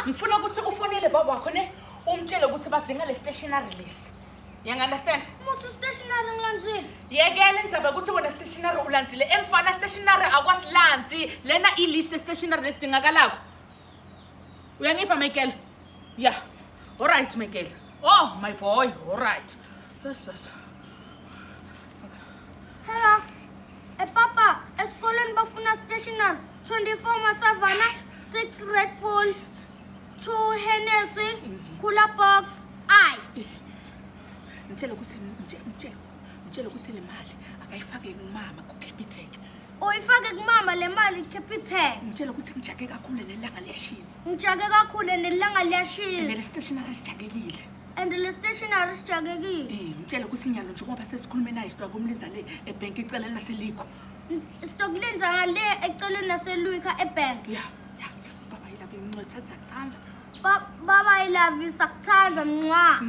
Ngifuna ukuthi ufonele baba wakho ne umtshele ukuthi badinga le stationery lesi. You understand? Musu stationery ngilandzile. Yekela indzaba ukuthi wena stationery ulandzile emfana stationery akwasilandzi lena ilist stationery lesidingakalako. Uyangiva Michael? Yeah. All right Michael. Oh my boy, all right. Yes, yes. Hello. Eh papa, esikolweni bafuna stationery 24 Masavana, 6 Red Bull, 2 Hennessy, cooler box, ice. Ngitshele ukuthi ngitshele ngitshele ukuthi le mali akayifake kumama ku-Capitec. Uyifake kumama le mali Capitec. Ngitshele ukuthi ngijake kakhulu nelanga liyashisa. Ngijake kakhulu nelanga liyashisa. And le stationery sijakekile. And le stationery sijakekile. Eh, ngitshele ukuthi inyalo njengoba sesikhulume naye siyakumlinda le ebhenki icele laselikho. Sitokulinza ngale eceleni naseLuika ebank. Yeah, yeah. Baba I love you, ngicela sakuthanda. Baba I love you sakuthanda mncwa.